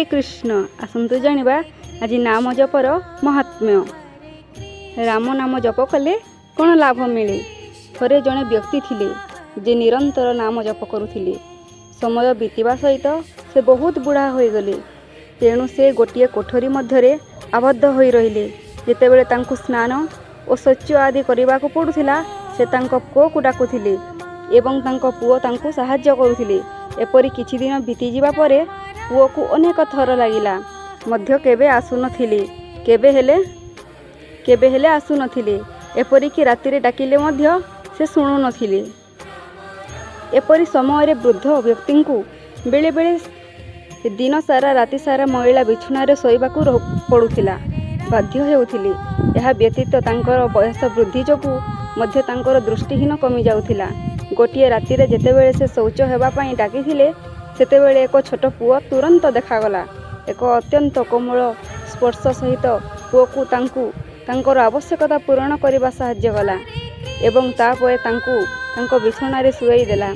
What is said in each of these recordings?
କୃଷ୍ଣ। ଆସନ୍ତୁ ଜାଣିବା ଆଜି ନାମ ଜପର ମହାତ୍ମ୍ୟ। ରାମ ନାମ ଜପ କଲେ କ'ଣ ଲାଭ ମିଳେ? ଥରେ ଜଣେ ବ୍ୟକ୍ତି ଥିଲେ, ଯେ ନିରନ୍ତର ନାମ ଜପ କରୁଥିଲେ। ସମୟ ବିତିବା ସହିତ ସେ ବହୁତ ବୁଢ଼ା ହୋଇଗଲେ। ତେଣୁ ସେ ଗୋଟିଏ କୋଠରୀ ମଧ୍ୟରେ ଆବଦ୍ଧ ହୋଇ ରହିଲେ। ଯେତେବେଳେ ତାଙ୍କୁ ସ୍ନାନ ଓ ଶୌଚ ଆଦି କରିବାକୁ ପଡ଼ୁଥିଲା, ସେ ତାଙ୍କ ପୁଅକୁ ଡାକୁଥିଲେ ଏବଂ ତାଙ୍କ ପୁଅ ତାଙ୍କୁ ସାହାଯ୍ୟ କରୁଥିଲେ। ଏପରି କିଛି ଦିନ ବିତିଯିବା ପରେ ପୁଅକୁ ଅନେକ ଥର ଲାଗିଲା ମଧ୍ୟ କେବେ ଆସୁନଥିଲେ, କେବେ ହେଲେ ଆସୁନଥିଲେ। ଏପରିକି ରାତିରେ ଡାକିଲେ ମଧ୍ୟ ସେ ଶୁଣୁନଥିଲେ। ଏପରି ସମୟରେ ବୃଦ୍ଧ ବ୍ୟକ୍ତିଙ୍କୁ ବେଳେବେଳେ ଦିନ ସାରା, ରାତି ସାରା ମଇଳା ବିଛଣାରେ ଶୋଇବାକୁ ପଡ଼ୁଥିଲା, ବାଧ୍ୟ ହେଉଥିଲେ। ଏହା ବ୍ୟତୀତ ତାଙ୍କର ବୟସ ବୃଦ୍ଧି ଯୋଗୁଁ ମଧ୍ୟ ତାଙ୍କର ଦୃଷ୍ଟିହୀନ କମିଯାଉଥିଲା। ଗୋଟିଏ ରାତିରେ ଯେତେବେଳେ ସେ ଶୌଚ ହେବା ପାଇଁ ଡାକିଥିଲେ, ସେତେବେଳେ ଏକ ଛୋଟ ପୁଅ ତୁରନ୍ତ ଦେଖାଗଲା। ଏକ ଅତ୍ୟନ୍ତ କୋମଳ ସ୍ପର୍ଶ ସହିତ ପୁଅକୁ ତାଙ୍କୁ ତାଙ୍କର ଆବଶ୍ୟକତା ପୂରଣ କରିବା ସାହାଯ୍ୟ କଲା ଏବଂ ତାପରେ ତାଙ୍କୁ ତାଙ୍କ ବିଛଣାରେ ଶୁଆଇ ଦେଲା।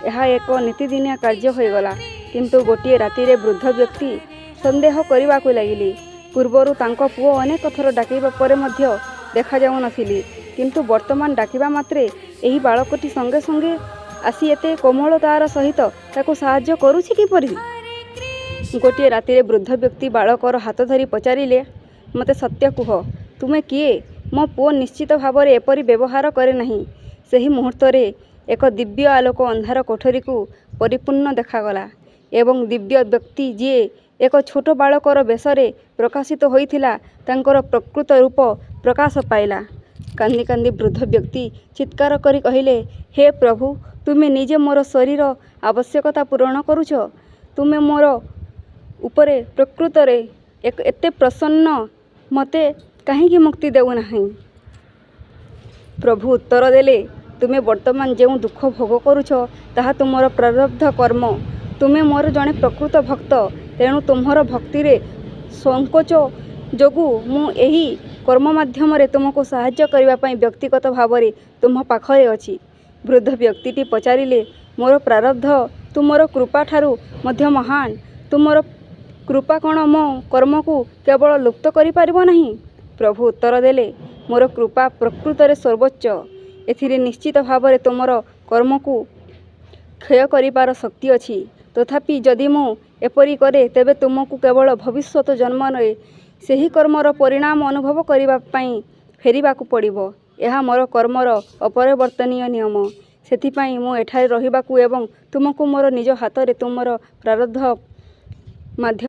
ଏହା ଏକ ନିତିଦିନିଆ କାର୍ଯ୍ୟ ହୋଇଗଲା। କିନ୍ତୁ ଗୋଟିଏ ରାତିରେ ବୃଦ୍ଧ ବ୍ୟକ୍ତି ସନ୍ଦେହ କରିବାକୁ ଲାଗିଲେ। ପୂର୍ବରୁ ତାଙ୍କ ପୁଅ ଅନେକ ଥର ଡାକିବା ପରେ ମଧ୍ୟ ଦେଖାଯାଉନଥିଲେ, କିନ୍ତୁ ବର୍ତ୍ତମାନ ଡାକିବା ମାତ୍ରେ ଏହି ବାଳକଟି ସଙ୍ଗେ ସଙ୍ଗେ ଆସି ଏତେ କୋମଳତାର ସହିତ ତାକୁ ସାହାଯ୍ୟ କରୁଛି କିପରି? ଗୋଟିଏ ରାତିରେ ବୃଦ୍ଧ ବ୍ୟକ୍ତି ବାଳକର ହାତ ଧରି ପଚାରିଲେ, "ମୋତେ ସତ୍ୟ କୁହ, ତୁମେ କିଏ? ମୋ ପୁଅ ନିଶ୍ଚିତ ଭାବରେ ଏପରି ବ୍ୟବହାର କରେ ନାହିଁ।" ସେହି ମୁହୂର୍ତ୍ତରେ ଏକ ଦିବ୍ୟ ଆଲୋକ ଅନ୍ଧାର କୋଠରୀକୁ ପରିପୂର୍ଣ୍ଣ ଦେଖାଗଲା ଏବଂ ଦିବ୍ୟ ବ୍ୟକ୍ତି, ଯିଏ ଏକ ଛୋଟ ବାଳକର ବେଶରେ ପ୍ରକାଶିତ ହୋଇଥିଲା, ତାଙ୍କର ପ୍ରକୃତ ରୂପ ପ୍ରକାଶ ପାଇଲା। କାନ୍ଦି କାନ୍ଦି ବୃଦ୍ଧ ବ୍ୟକ୍ତି ଚିତ୍କାର କରି କହିଲେ, "ହେ ପ୍ରଭୁ, ତୁମେ ନିଜେ ମୋର ଶରୀର ଆବଶ୍ୟକତା ପୂରଣ କରୁଛ! ତୁମେ ମୋର ଉପରେ ପ୍ରକୃତରେ ଏତେ ପ୍ରସନ୍ନ, ମୋତେ କାହିଁକି ମୁକ୍ତି ଦେଉନାହିଁ?" ପ୍ରଭୁ ଉତ୍ତର ଦେଲେ, "ତୁମେ ବର୍ତ୍ତମାନ ଯେଉଁ ଦୁଃଖ ଭୋଗ କରୁଛ, ତାହା ତୁମର ପ୍ରାରବ୍ଧ କର୍ମ। ତୁମେ ମୋର ଜଣେ ପ୍ରକୃତ ଭକ୍ତ। ତେଣୁ ତୁମର ଭକ୍ତିରେ ସଂକୋଚ ଯୋଗୁଁ ମୁଁ ଏହି କର୍ମ ମାଧ୍ୟମରେ ତୁମକୁ ସାହାଯ୍ୟ କରିବା ପାଇଁ ବ୍ୟକ୍ତିଗତ ଭାବରେ ତୁମ ପାଖରେ ଅଛି।" ବୃଦ୍ଧ ବ୍ୟକ୍ତିଟି ପଚାରିଲେ, "ମୋର ପ୍ରାରବ୍ଧ ତୁମର କୃପାଠାରୁ ମଧ୍ୟ ମହାନ। ତୁମର କୃପା କ'ଣ ମୋ କର୍ମକୁ କେବଳ ଲୁପ୍ତ କରିପାରିବ ନାହିଁ?" ପ୍ରଭୁ ଉତ୍ତର ଦେଲେ, "ମୋର କୃପା ପ୍ରକୃତରେ ସର୍ବୋଚ୍ଚ। ଏଥିରେ ନିଶ୍ଚିତ ଭାବରେ ତୁମର କର୍ମକୁ କ୍ଷୟ କରିବାର ଶକ୍ତି ଅଛି। ତଥାପି ଯଦି ମୁଁ ଏପରି କରେ, ତେବେ ତୁମକୁ କେବଳ ଭବିଷ୍ୟତ ଜନ୍ମରେ ସେହି କର୍ମର ପରିଣାମ ଅନୁଭବ କରିବା ପାଇଁ ଫେରିବାକୁ ପଡ଼ିବ। ଏହା ମୋର କର୍ମର ଅପରିବର୍ତ୍ତନୀୟ ନିୟମ। ସେଥିପାଇଁ ମୁଁ ଏଠାରେ ରହିବାକୁ ଏବଂ ତୁମକୁ ମୋର ନିଜ ହାତରେ ତୁମର ପ୍ରାରବ୍ଧ ମାଧ୍ୟମରେ